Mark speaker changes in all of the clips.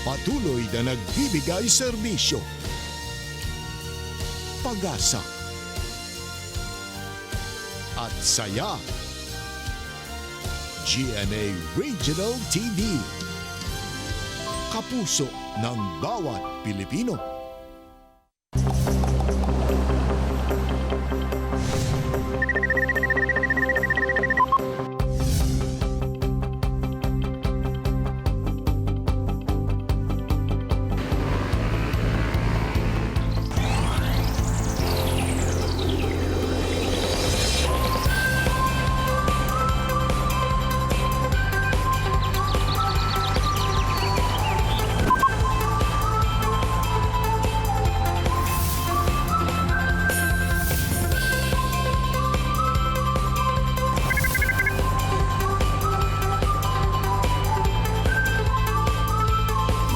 Speaker 1: Patuloy na nagbibigay serbisyo, pag-asa, at saya. GMA Regional TV. Kapuso ng bawat Pilipino.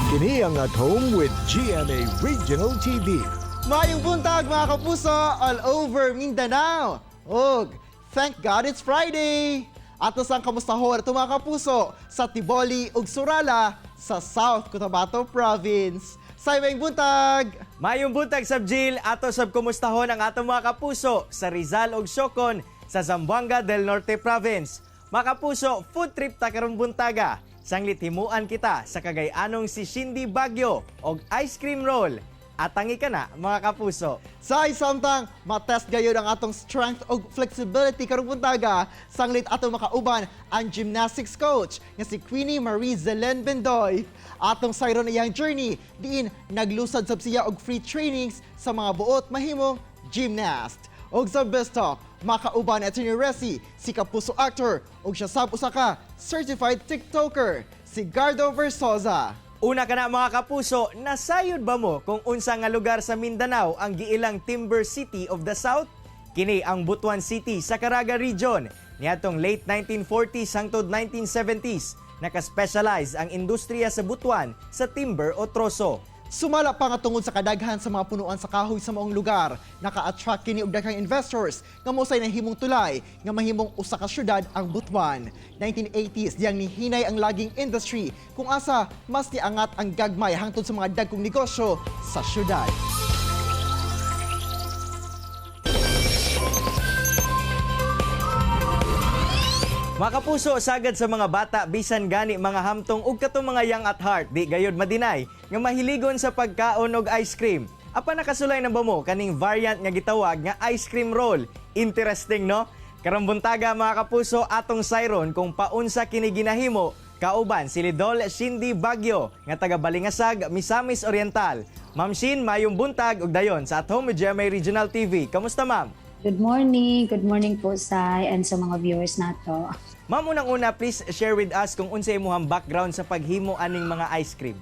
Speaker 1: Kini ang At Home with GMA Regional TV.
Speaker 2: Maayong buntag, mga kapuso, all over Mindanao. Og thank God it's Friday! Ato sang kamustahon ato, mga kapuso, sa Tiboli ug Surala sa South Cotabato Province. Say, maayong buntag!
Speaker 3: Mayong buntag sab, Jill, ato sab kumustahon ang atong mga kapuso sa Rizal ug Siocon sa Zamboanga del Norte Province. Mga kapuso, food trip ta karong buntaga. Sanglit himuan kita sa Cagayanong si Shindy Baguio og ice cream roll. Atangi ka na, mga kapuso.
Speaker 2: Sa samtang matest gayon ang atong strength ug flexibility karong buntaga sanglit atong makauban ang gymnastics coach nga si Queenie Marie Zelen Bendoy. Atong sayron iyang journey diin naglusad sab siya og free trainings sa mga buot mahimong gymnast. Og sa Best Talk, makauban Attorney Resi, si kapuso actor ug siya sab usa ka certified TikToker, si Gardo Versoza.
Speaker 3: Una ka na, mga kapuso, nasayod ba mo kung unsa nga lugar sa Mindanao ang giilang Timber City of the South? Kini ang Butuan City sa Caraga Region. Niadtong late 1940s hangtod 1970s, nakaspecialize ang industriya sa Butuan sa timber o troso.
Speaker 2: Sumala pa nga tungod sa kadaghan sa mga punuan sa kahoy sa maong lugar, naka-attract kini og daghang investors nga mosay nahimong tulay nga mahimong usa ka syudad ang Butuan. 1980s diyang nihinay ang logging industry kung asa mas niangat ang gagmay hangtod sa mga dagkong negosyo sa syudad.
Speaker 3: Mga kapuso, sagad sa mga bata, bisan gani mga hamtong ug katong mga young at heart, di gayod madinay nga mahiligon sa pagkaon og ice cream. Apa nakasulay na ba mo kaning variant nga gitawag nga ice cream roll? Interesting, no? Karong buntaga, mga kapuso, atong sayron kung paunsa kini ginahimo kauban si Lidol Cindy Baguio nga taga Balingasag, Misamis Oriental. Ma'am Shin, mayong buntag ug dayon sa At Home with GMA Regional TV. Kamusta, ma'am?
Speaker 4: Good morning. Good morning po, Sai, and sa mga viewers nato.
Speaker 3: Ma'am, unang-una, please share with us kung unsay imong background sa paghimo aning mga ice cream.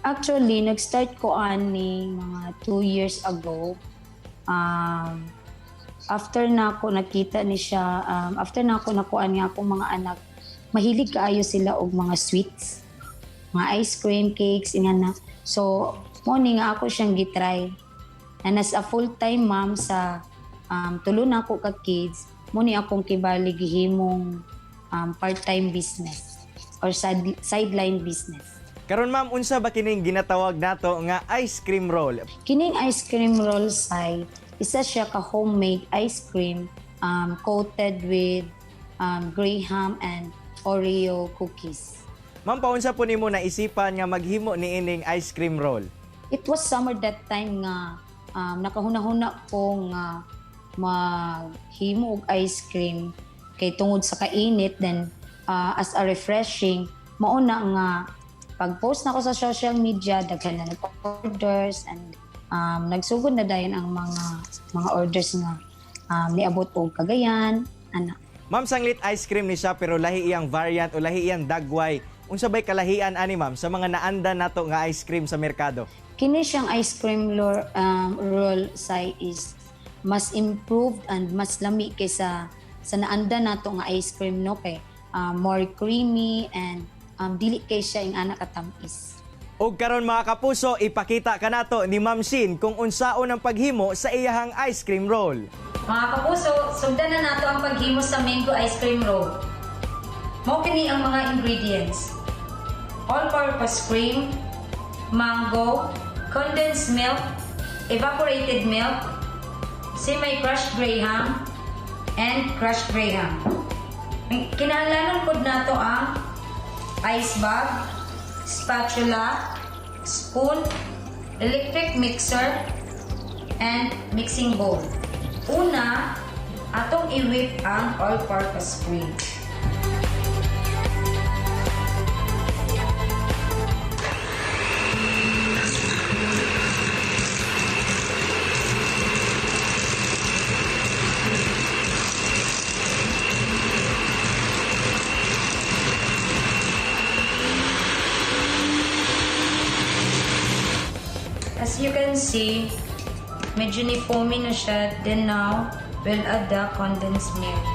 Speaker 4: Actually, nag-start ko ani mga 2 years ago. After na ako nakita ni siya, after na ako nakuan nga akong mga anak, mahilig kaayo sila og mga sweets, mga ice cream, cakes, ingana. So, mo ni nga ako siyang gitry. And as a full-time mom sa tulo na ako ka kids, mo ni akong kibali gihimong part-time business or sideline business.
Speaker 3: Karon ma'am, unsa ba kining ginatawag nato nga ice cream roll?
Speaker 4: Kining ice cream roll, Sai, isa siya ka homemade ice cream coated with graham and Oreo cookies.
Speaker 3: Ma'am, paunsa po nimo naisipan nga maghimo ni ining ice cream roll?
Speaker 4: It was summer that time nga nakahuna-huna ko nga maghimo og ice cream kay tungod sa kainit, then as a refreshing. Mauna nga pag-post na ko sa social media, daghan na nag-orders and nagsugod na dayon ang mga orders nga niabot og Cagayan ana.
Speaker 3: Ma'am, sanglit ice cream ni siya pero lahi iyang variant o lahi iyang dagway. Unsa bay kalahian ani, ma'am, sa mga naanda nato nga ice cream sa merkado?
Speaker 4: Kini siyang ice cream roll, Sai, is mas improved and mas lami kaysa sa naanda nato nga ice cream, no, kay more creamy and dili kay siya ing ana katamis.
Speaker 3: Og karon, mga kapuso, ipakita kanato ni Ma'am Shin kung unsaon ang paghimo sa iyahang ice cream roll.
Speaker 4: Mga kapuso, sugdan na nato ang paghimo sa mango ice cream roll. Mao kini ang mga ingredients: all-purpose cream, mango, condensed milk, evaporated milk, semi-crushed graham, and crushed graham. Kinahanglanon pod nato ang ice bag, spatula, spoon, electric mixer, and mixing bowl. Una, atong i-whip ang all-purpose cream. As you can see, medyo ni foamy na siya. Then now, we'll add the condensed milk.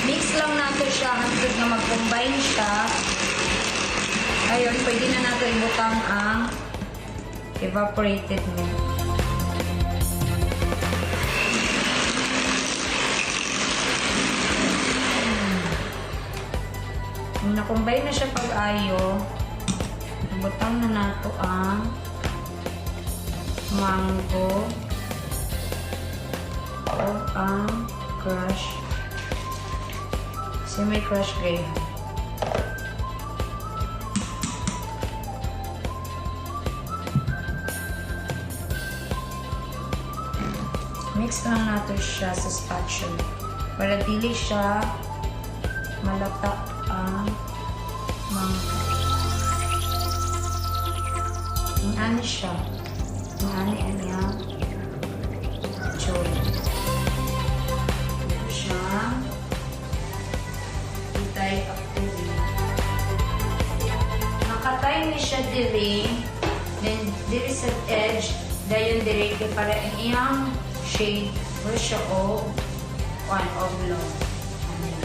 Speaker 4: Mix lang nato siya hangtod nga mag-combine siya. Ayun, pwede na nato ibutang ang evaporated milk. Kung na-combine na siya pag-ayo, ibutang na nato ang mango o ang crushed semi-crushed graham. Mix lang nato siya sa spatula para dili siya malata ang mango. Ang siya. Ang ani niya. Joy. Ito siya. Itay up diri. Nakatay ni siya diri. Then diri sa edge, dayon diri kay para ang iyang shade or siya og one oblong. Ano.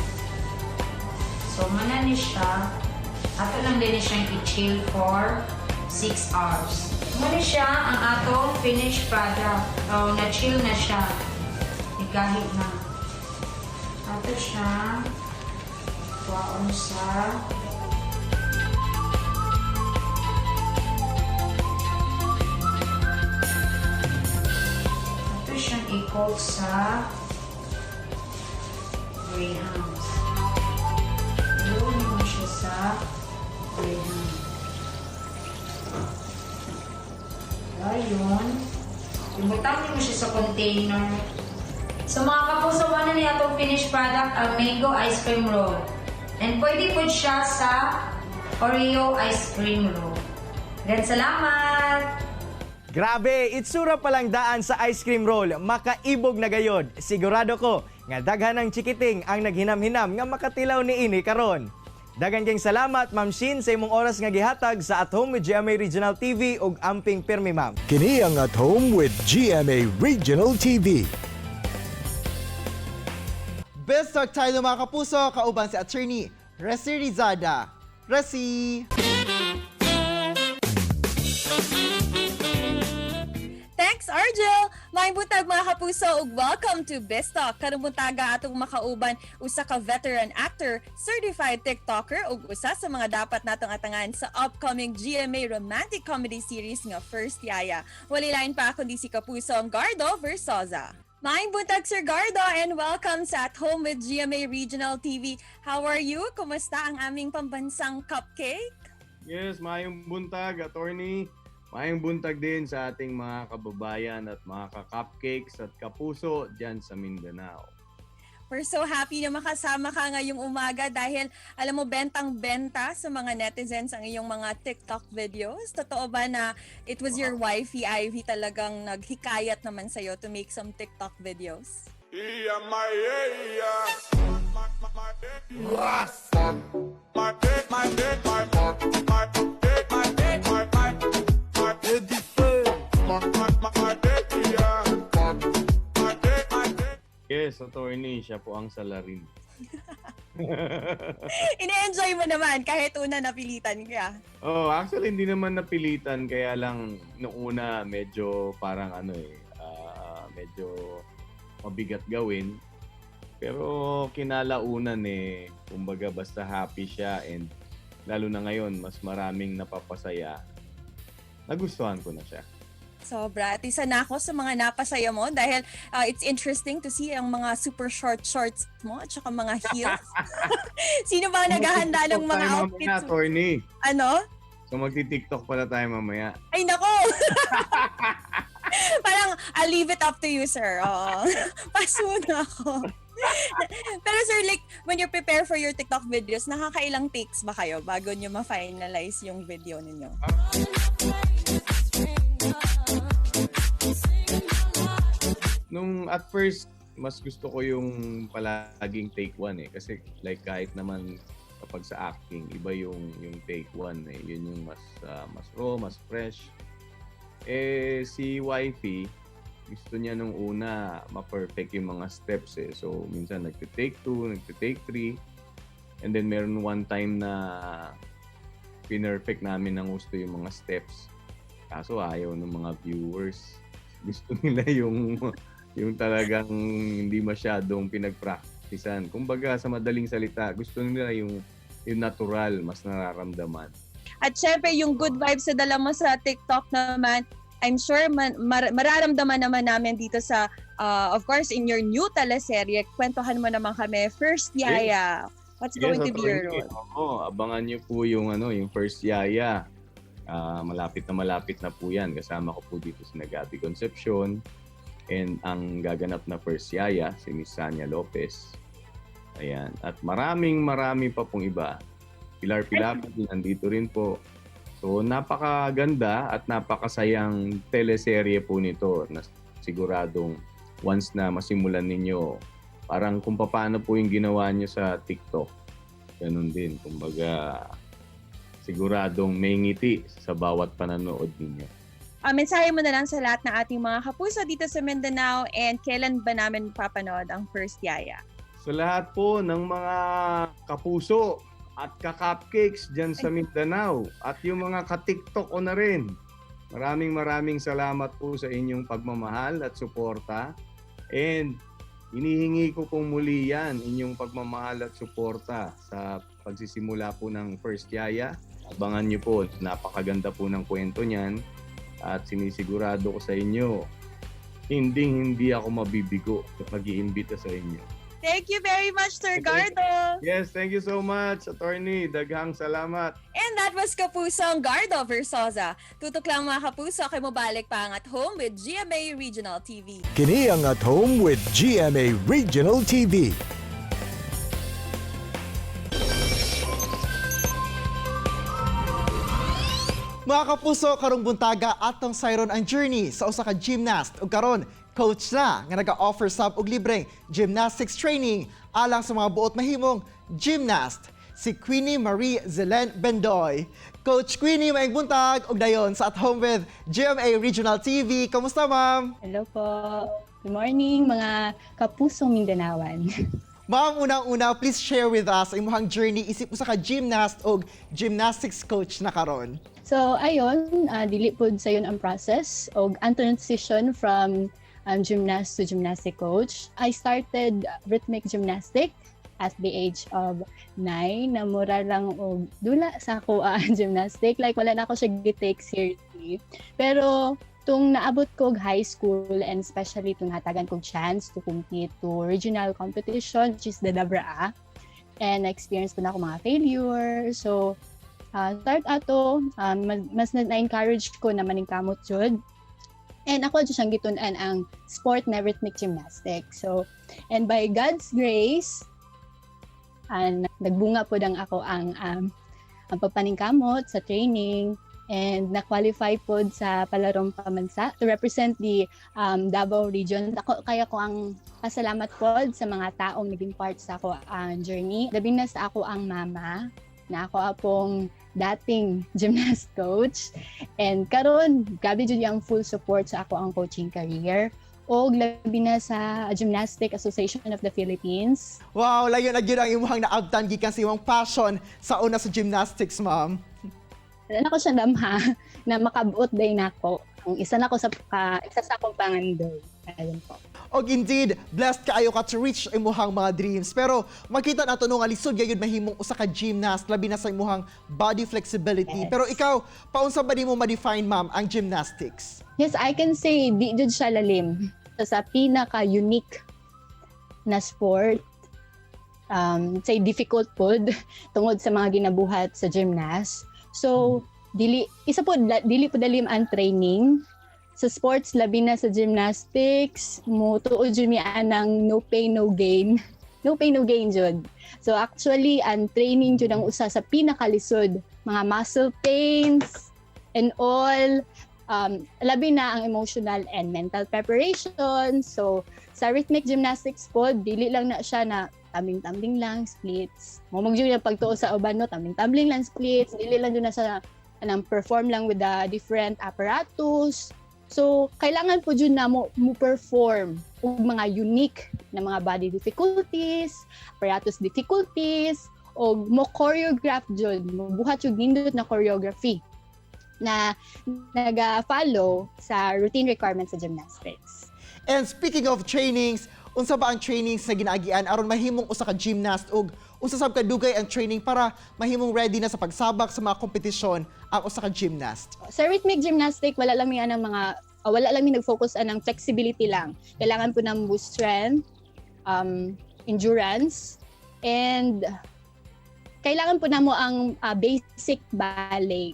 Speaker 4: So mana ni siya. Ato lang din ni siyang i-chill for 6 hours. Muna siya ang atong finished product. So, na-chill na siya. Igahit na. Ato siya kuhaon sa ato siyang i-coat sa grahams. Yun mo siya sa graham. Ayun. Ibutang mo siya sa container. So mga kapuso, na niya itong finished product, ang mango ice cream roll. And pwede po siya sa Oreo ice cream roll. Then salamat!
Speaker 3: Grabe, itsura palang daan sa ice cream roll, makaibog na gayod. Sigurado ko nga daghan ng chikiting ang naghinam-hinam nga makatilaw ni ini karon. Daghan kayong salamat, Ma'am Shin, sa imong oras nga gihatag sa At Home with GMA Regional TV ug Amping Pirmi, Ma'am.
Speaker 1: Kini ang At Home with GMA Regional TV.
Speaker 2: Best talk tayo mga kapuso, kauban si Attorney Resi Rizada. Resi!
Speaker 5: Thanks, Argel! Maayong buntag mga kapuso ug welcome to Best Talk. Karong buntaga atong makauban usa ka veteran actor, certified TikToker ug usa sa mga dapat natong atangan sa upcoming GMA romantic comedy series nga First Yaya. Walay lain pa kundi si kapuso ang Gardo Versoza. Maayong buntag, Sir Gardo, and welcome sa At Home with GMA Regional TV. How are you? Kumusta ang aming pambansang cupcake?
Speaker 6: Yes, maayong buntag, attorney. Maayong buntag din sa ating mga kababayan at mga ka-cupcakes at kapuso dyan sa Mindanao.
Speaker 5: We're so happy na makasama ka ngayong umaga dahil alam mo, bentang-benta sa mga netizens ang iyong mga TikTok videos. Totoo ba na it was your wifey, Ivy, talagang naghikayat naman sa'yo to make some TikTok videos?
Speaker 6: Yes, attorney, siya po ang salarin.
Speaker 5: Ine-enjoy mo naman kahit una napilitan ka.
Speaker 6: Oh, actually hindi naman napilitan, kaya lang noong una medyo parang ano eh, medyo mabigat gawin. Pero kinalaunan eh, kumbaga basta happy siya and lalo na ngayon mas maraming napapasaya. Nagustuhan ko na siya.
Speaker 5: Sobra. At isa na ako sa mga napasaya mo dahil it's interesting to see ang mga super short shorts mo at saka mga heels. Sino ba naghahanda ng mga
Speaker 6: Tayo mamaya,
Speaker 5: outfits?
Speaker 6: attorney.
Speaker 5: Ano?
Speaker 6: So magti-TikTok pala tayo mamaya.
Speaker 5: Ay, nako! Parang, I'll leave it up to you, sir. Oo. Pass muna ako. Pero sir, like, when you prepare for your TikTok videos, nakakailang takes ba kayo bago nyo ma-finalize yung video ninyo?
Speaker 6: Nung at first, mas gusto ko yung palaging take one eh. Kasi like kahit naman kapag sa acting, iba yung take one eh. Yun yung mas, mas raw, mas fresh. Eh, si wifey, gusto niya nung una ma-perfect yung mga steps eh. So, minsan nagte-take two, nagte-take three. And then meron one time na pinerfect namin ng gusto yung mga steps. Kaso ayaw ng mga viewers. Gusto nila yung talagang hindi masyadong pinagpraktisan. Kumbaga sa madaling salita, gusto nila yung natural, mas nararamdaman.
Speaker 5: At syempre, yung good vibes na dala mo sa TikTok naman, I'm sure mararamdaman naman namin dito sa, of course, in your new teleserye. Kwentuhan mo naman kami, First Yaya. What's going to be your
Speaker 6: attorney.
Speaker 5: role?
Speaker 6: Oo, abangan niyo po yung ano, yung First Yaya. Malapit na po 'yan. Kasama ko po dito si Gabi Concepcion and ang gaganap na First Yaya si Miss Sanya Lopez. Ayan. At maraming marami pa pong iba. Pilar Pilapil nandito rin po. So napakaganda at napakasayang teleserye po nito na siguradong once na masimulan ninyo, parang kung paano po yung ginawa nyo sa TikTok, ganun din. Kumbaga, siguradong may ngiti sa bawat pananood ninyo.
Speaker 5: Mensahe mo na lang sa lahat ng ating mga kapuso dito sa Mindanao and kailan ba namin papanood ang First Yaya?
Speaker 6: Sa lahat po ng mga kapuso at ka-cupcakes dyan sa Mindanao at yung mga ka-TikTok ko na rin. Maraming maraming salamat po sa inyong pagmamahal at suporta. And inihingi ko pong muli yan, inyong pagmamahal at suporta sa pagsisimula po ng First Yaya. Abangan niyo po, napakaganda po ng kwento niyan. At sinisigurado ko sa inyo, hindi ako mabibigo sa pag-iimbita sa inyo.
Speaker 5: Thank you very much, Sir Gardo!
Speaker 6: Yes, thank you so much, attorney. Daghang salamat.
Speaker 5: And that was Kapusong Gardo Versosa. Tutok lang mga kapuso, kay mobalik pa ang At Home with GMA Regional TV.
Speaker 1: Kini ang At Home with GMA Regional TV.
Speaker 2: Mga kapuso, karong buntaga atong sayron ang journey sa usa ka gymnast ug karon coach na nga naga-offer sab og libreng gymnastics training alang sa mga buot mahimong gymnast, si Queenie Marie Zelen Bendoy. Coach Queenie, maayong buntag ug dayon sa At Home with GMA Regional TV. Kamusta, ma'am?
Speaker 7: Hello po. Good morning, mga kapusong Mindanawan.
Speaker 2: Ma'am, unang-una, please share with us ang imong journey isip usa ka gymnast og gymnastics coach na karon.
Speaker 7: So, ayon, dili pod sayon ang process og ang transition from gymnast to gymnastic coach. I started rhythmic gymnastic at the age of 9, na mura lang og dula sa ako ang gymnastic. Like, wala na ako siya gi-take seriously. Pero tung naabot ko og high school and especially tung hatagan kog chance to compete to regional competition, which is the Dabra, and na-experience ko na ako mga failure. So, start ato, mas na-encourage ko na maningkamot jud. And ako jud siyang gitun-an ang sport na rhythmic gymnastics. So, and by God's grace, and nagbunga po ang ako ang pagpaningkamot sa training and na-qualify po sa Palarong Pambansa to represent the Davao region. Ako, kaya ko ang pasalamat po sa mga taong naging part sa ako ang journey. Labi na sa ako ang mama na ako apong dating gymnast coach. And karon, grabe jud ang full support sa ako ang coaching career. Og labi na sa Gymnastic Association of the Philippines.
Speaker 2: Wow, layo na gyud ang imong naabtan gikan sa imong passion sa una sa gymnastics, ma'am.
Speaker 7: Wala na ko siya damha na makabuot day nako. Ang isa na ko sa isa sa akong pangandoy. Ayun po.
Speaker 2: Og indeed, blessed kaayo ka to reach imuhang mga dreams. Pero makita nato no nga lisod gayud mahimong usa ka gymnast, labi na sa imuhang body flexibility.
Speaker 7: Yes.
Speaker 2: Pero ikaw, paunsa ba nimo ma-define, ma'am, ang gymnastics?
Speaker 7: Yes, I can say di jud siya lalim. Sa pinaka-unique na sport, say difficult pod tungod sa mga ginabuhat sa gymnast. So, dili isa po dili po dalim ang training sa sports, labi na sa gymnastics. Mo tuod jud mi anang no pain, no gain. No pain, no gain jud. So actually, ang training jud ang usa sa pinakalisod, mga muscle pains and all, labi na ang emotional and mental preparation. So sa rhythmic gymnastics po, dili lang na siya na tumbling-tumbling lang, splits. Mo mag jud yung pagtuo sa uban, no, tumbling-tumbling lang, splits, dili lang jud na sa anang perform lang with the different apparatus. So kailangan po jud na mo perform og mga unique na mga body difficulties, apparatus difficulties, o mo choreograph jud, mo buhat jud nindot na choreography na naga-follow sa routine requirements sa gymnastics.
Speaker 2: And speaking of trainings, unsa ba ang trainings na ginaagian aron mahimong usa ka gymnast ug unsa sab kadugay ang training para mahimong ready na sa pagsabak sa mga kompetisyon ang usa ka gymnast?
Speaker 7: Sa rhythmic gymnastic, wala lang mi anang mga wala lang mi nag-focus anang flexibility lang. Kailangan po ng boost strength, endurance, and kailangan po namo ang basic ballet.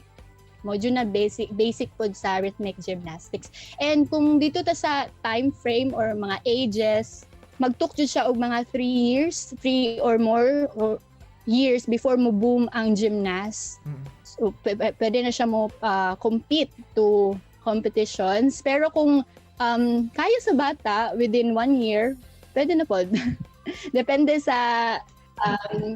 Speaker 7: Mo jud na basic basic pod sa rhythmic gymnastics. And kung dito ta sa time frame or mga ages, magtuk jud siya og mga 3 years, 3 or more or years before mo boom ang gymnast. So pwede na siya mo compete to competitions. Pero kung kaya sa bata within one year, pwede na pod. Depende sa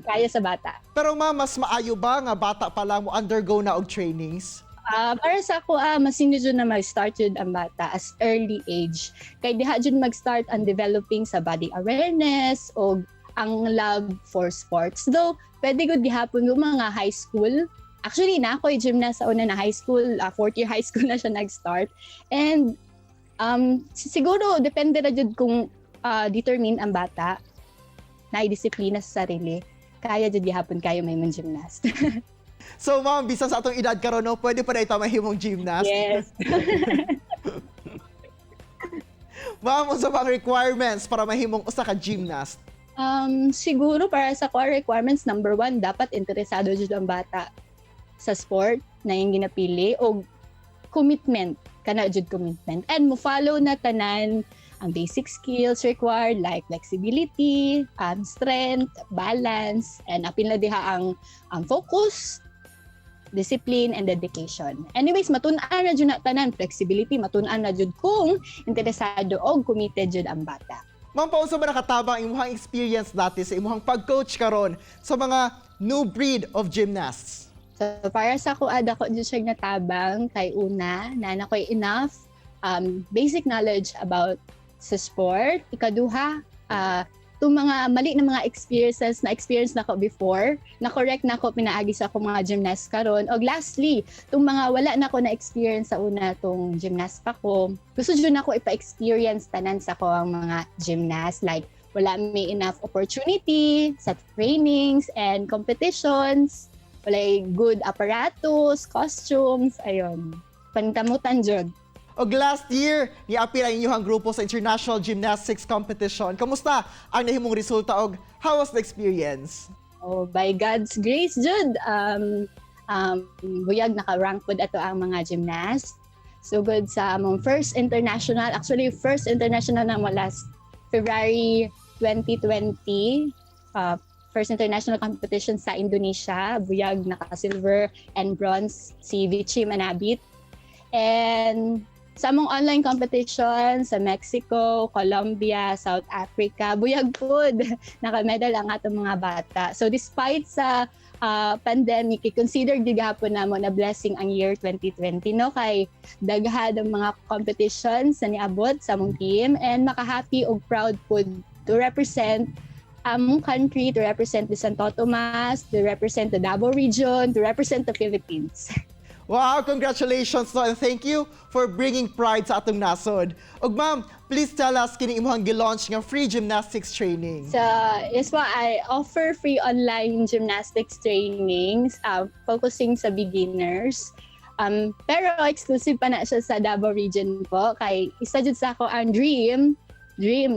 Speaker 7: kaya sa bata.
Speaker 2: Pero ma'am, mas maayo ba nga bata pa lang mo undergo na og trainings?
Speaker 7: Para sa ako, mas nindot jud na mag-start jud ang bata as early age. Kay diha jud mag-start ang developing sa body awareness o ang love for sports. Though, pwede gud gihapon yung mga high school. Actually, na ako gymnast sa una na high school, fourth year high school na siya nag-start. And siguro, depende na jud kung determine ang bata na disiplina sa sarili. Kaya jud gihapon kayo may man gymnast.
Speaker 2: So ma'am, bisan sa atong edad karon, no, pwede pa na ito mahimong gymnast.
Speaker 7: Yes.
Speaker 2: Ma'am, unsa ba ang requirements para mahimong usa ka gymnast?
Speaker 7: Siguro para sa core requirements, number one, dapat interesado jud ang bata sa sport na yung ginapili o commitment, kana jud commitment. And mo follow na tanan ang basic skills required like flexibility, strength, balance, and apil na diha ang focus, discipline, and dedication. Anyways, matun-an na jud na tanan flexibility, matun-an na jud kung interesado o committed jud ang bata.
Speaker 2: Ma'am, paunsa ba nakatabang ang imuhang experience dati sa imuhang pag-coach karon sa mga new breed of gymnasts?
Speaker 7: So para sa ako, dako jud siya natabang kay una, na nakoy enough basic knowledge about sa sport. Ikaduha, itong mga mali na mga experiences na experience na ko before, na correct na ko pinaagi sa akong mga gymnast karon. Og lastly, itong mga wala na ko na experience sa una tong gymnast pa ko, gusto jud nako ipa-experience tanan sa ko ang mga gymnast, like wala may enough opportunity sa trainings and competitions, walay good apparatus, costumes, ayon. Pantamutan jud.
Speaker 2: Og last year, niapil ang inyong grupo sa International Gymnastics Competition. Kamusta ang nahimong resulta og how was the experience?
Speaker 7: Oh, by God's grace jud, buyag naka-rank pod ato ang mga gymnast. So good sa among first international, actually first international na mo last February 2020, first international competition sa Indonesia, buyag naka silver and bronze si Vichy Manabit. And Sa among online competition sa Mexico, Colombia, South Africa, buyag pud naka-medal ang atong mga bata. So despite sa pandemic, i-consider gyud gihapon namo na blessing ang year 2020, no, kay daghan ang mga competitions na niabot sa among team and makahappy og proud pud to represent among country, to represent the Santo Tomas, to represent the Davao region, to represent the Philippines.
Speaker 2: Wow, congratulations, no, and thank you for bringing pride sa atong nasod. Ug ma'am, please tell us kini imong gi-launch nga free gymnastics training.
Speaker 7: So, yes po, I offer free online gymnastics trainings focusing sa beginners. Pero exclusive pa na siya sa Davao region po. Kay isa jud sa ako ang dream,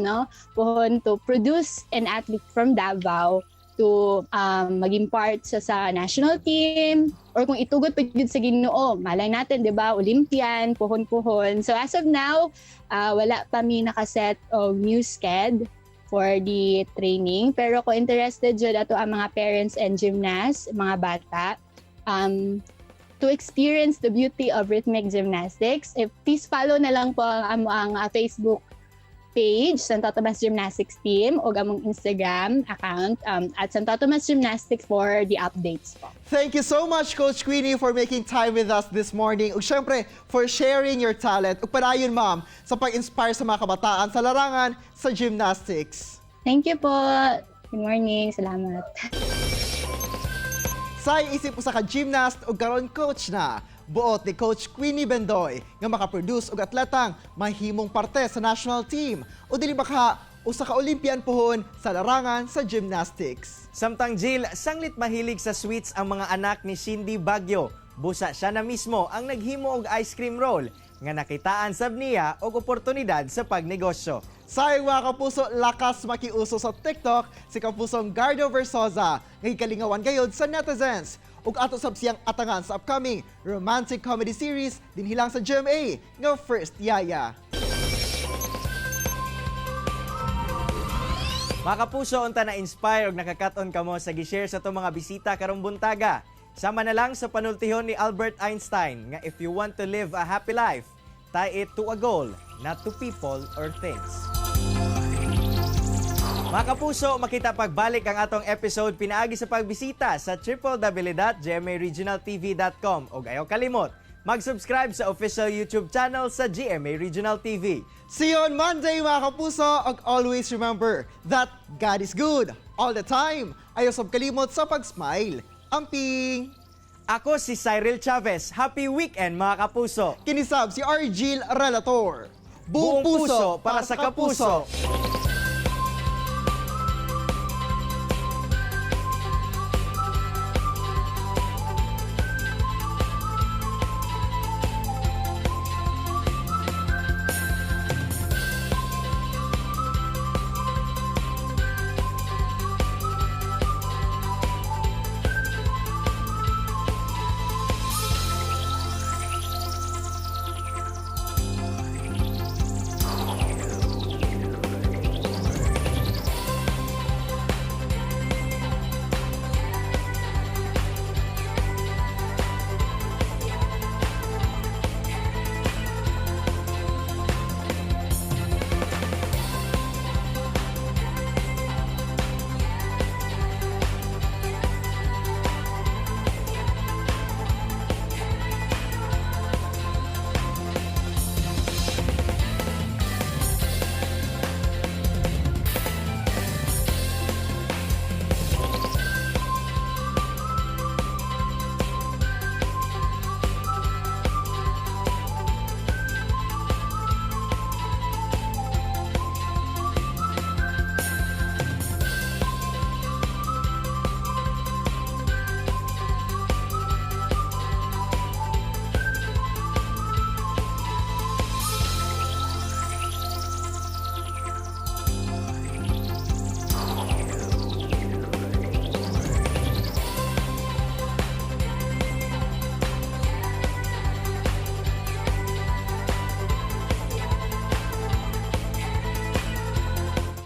Speaker 7: no? Pohon to produce an athlete from Davao to maging part sa national team or kung itugot pa jud sa Ginoo, malay natin, 'di ba, Olympian, pohon-pohon. So as of now, wala pa mi nakaset og new sched for the training. Pero kung interested jud ato ang mga parents and gymnasts, mga bata, to experience the beauty of rhythmic gymnastics, eh, please follow na lang po ang Facebook page, Santo Tomas Gymnastics Team, o among Instagram account at Santo Tomas Gymnastics for the updates po.
Speaker 2: Thank you so much, Coach Queenie, for making time with us this morning. Ug syempre, for sharing your talent. Ug padayon, ma'am, sa pag-inspire sa mga kabataan sa larangan sa gymnastics.
Speaker 7: Thank you po. Good morning. Salamat.
Speaker 2: Say isip usa ka gymnast ug karon coach na. Buot ni Coach Queenie Bendoy nga makaproduce og atletang mahimong parte sa national team o dili baka usa ka Olympian pohon sa larangan sa gymnastics.
Speaker 3: Samtang Jill, sanglit mahilig sa sweets ang mga anak ni Cindy Baguio. Busa siya na mismo ang naghimo og ice cream roll nga nakitaan sab niya og oportunidad sa pagnegosyo.
Speaker 2: Sayang, mga kapuso, lakas makiuso sa TikTok si kapusong Gardo Versoza nga gikalingawan gayod sa netizens. Ug ato sab siyang atangan sa upcoming romantic comedy series dinhilang sa GMA nga First Yaya.
Speaker 3: Mga kapuso, unta na-inspire og nakakat-on kamo sa gi-share sa atong mga bisita karong buntaga. Sama na lang sa panultihon ni Albert Einstein nga if you want to live a happy life, tie it to a goal, not to people or things. Mga kapuso, makita pagbalik ang atong episode pinaagi sa pagbisita sa www.gmaregionaltv.com ug ayaw kalimot, mag-subscribe sa official YouTube channel sa GMA Regional TV.
Speaker 2: See you on Monday, mga kapuso, ug always remember that God is good all the time. Ayaw sab kalimot sa pag-smile. Amping!
Speaker 3: Ako si Cyril Chavez. Happy weekend, mga kapuso!
Speaker 2: Kini sab si Argil Relator.
Speaker 3: Buong puso para sa kapuso.